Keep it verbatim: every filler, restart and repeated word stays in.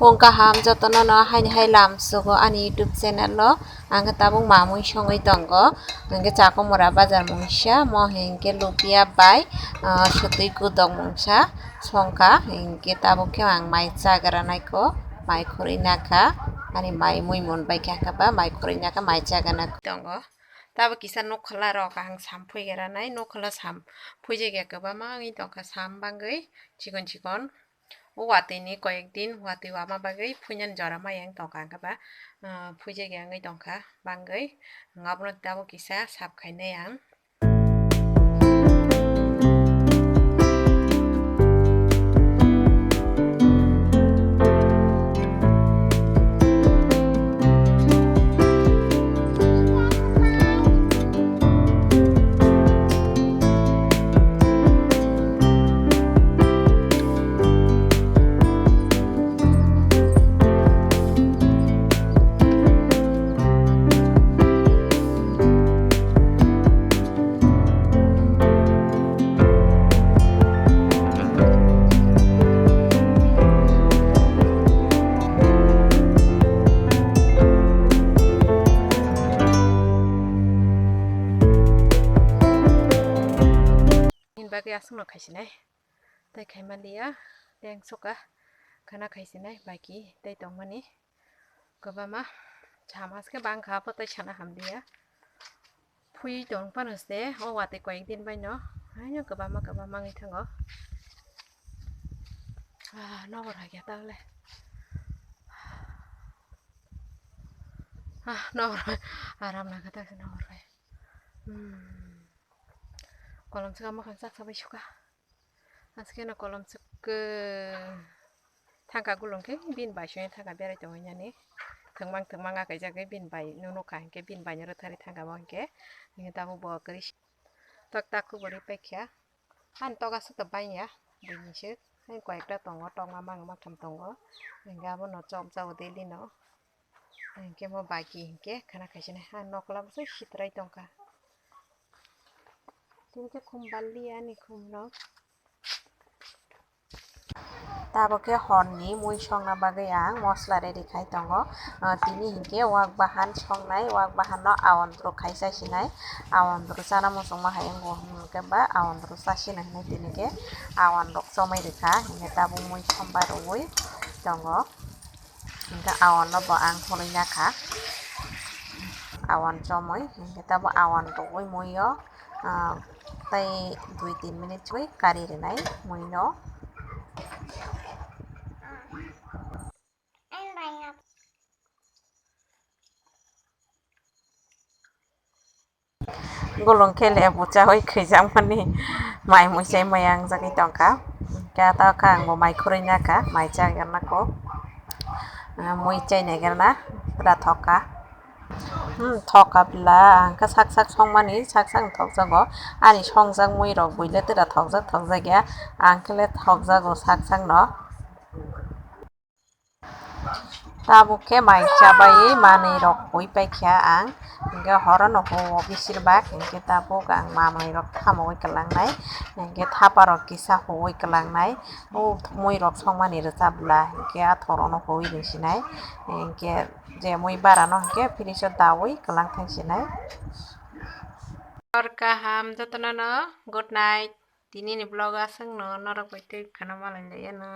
Phung kaham jotono no haini hai lam sugo ani YouTube channel o. Ang khe tabuk mamui songwi tongo. Hwnkhe Chakumura bazar mungsa, mo hinkhe lubia bai, ah, swtwi gudok mungsa songkha. Hinkhe tabuk khe ang mai chagra naikho, mai khurui nakha. Ani mai mui mun bai khe hwnkhe ba mai khurui nakha, mai chagra nakha tongo. Tabuk kisa nokhola rok ang sam phuigra nai, nokhola sam phuijagya kwbangma wngwi tongkha, sam bangwi chikon chikon. O watwi ni koyek din watwi wama bagwi phuinani jora maya wng tongkha, hwnkhe ba, ah, phuijagya wngwi tongkha bangwi. Wng abono tabuk kisa sap khainai ang. Nini bagwi aswkno khaisinai. Tei khaima liya, tei ang suka khana khaisinai, baki tei tongmani kwbangma. Sama se khe bangkha, abo tei sana hamliya. Phui tong phano se, o watwi koyek din bai no, haino kwbangma, kwbangma wngwi thango. Ah, nokbar hai khe ta le. Ah, nokbar, aram nangkha ta se nokbar hai. Hmm. Kolom swkang mwkhang chaksa bai suka. Aske no kolom swk, eh, thangka gulung khe bini bai songwi thangka berai tongwi nani. Thwngmang thwngmang akai jagwi bini bai no nukha hinkhe bini bai no rwthari thangka bo hinkhe. Hinkhe tabuk bo kwrwi tak tak khubui paikha. Ani tok aswk to baiya buini se. Ani koi ekta tongo, tokma mang maktham tongo. Hinkhe abono chopjao daily no. Hinkhe mo baki hinkhe khana khaisani ha nokla bwsai sitrai tongkha. Tini khe khum baliya ani khum rok. Tabuk khe horni mui songna bagwi ang mosla ready khai tongo. Ah, tini hinkhe wak bahan songnai, wak bahan no awan rok khai chasinai. Awan rok chana muchungma hai wngkhe ba awan rok chasina hinwi tini khe awan rok chomwi rwkha. Hinkhe tabuk mui somba rwui tongo. Hinkhe awan no bo ang khului nakha. Awan chomwi hinkhe tabuk awan rwui mui o, ah, tei dui tin minute chwi kari rwnai mui no. Gulung khe le buchaui khwijakmani mai mui chai maya wngjagwi tongkha. Khe ta kha ang bo mai khurui nakha, mai chagwi rwna kok. Ah, mui chai naigerna pura thokha. Hmm, thokha pila ang khe sak sak songmani sak sak thokjago. Ani songjak mui rok buile tera thokjak thokjak ya. Ang khe le thokjago sak sak no. Tabuk khe mai chabai manwi rok hui paikha ang, hinkhe horono huo bisir bak, hinkhe tabuk ang manwi rok thamoui kwlangnai, hinkhe thapa rok kisa huui kwlangnai, o mui rok songmani rwchap bwla, hinkhe a thorono huui rwsinai, hinkhe je mui bara no hinkhe fridge o daui kwlang thang sinai. Hor kaham jotono no, good night. Tini ni vlog aswk no, norok bai tei khana malai lai ya no.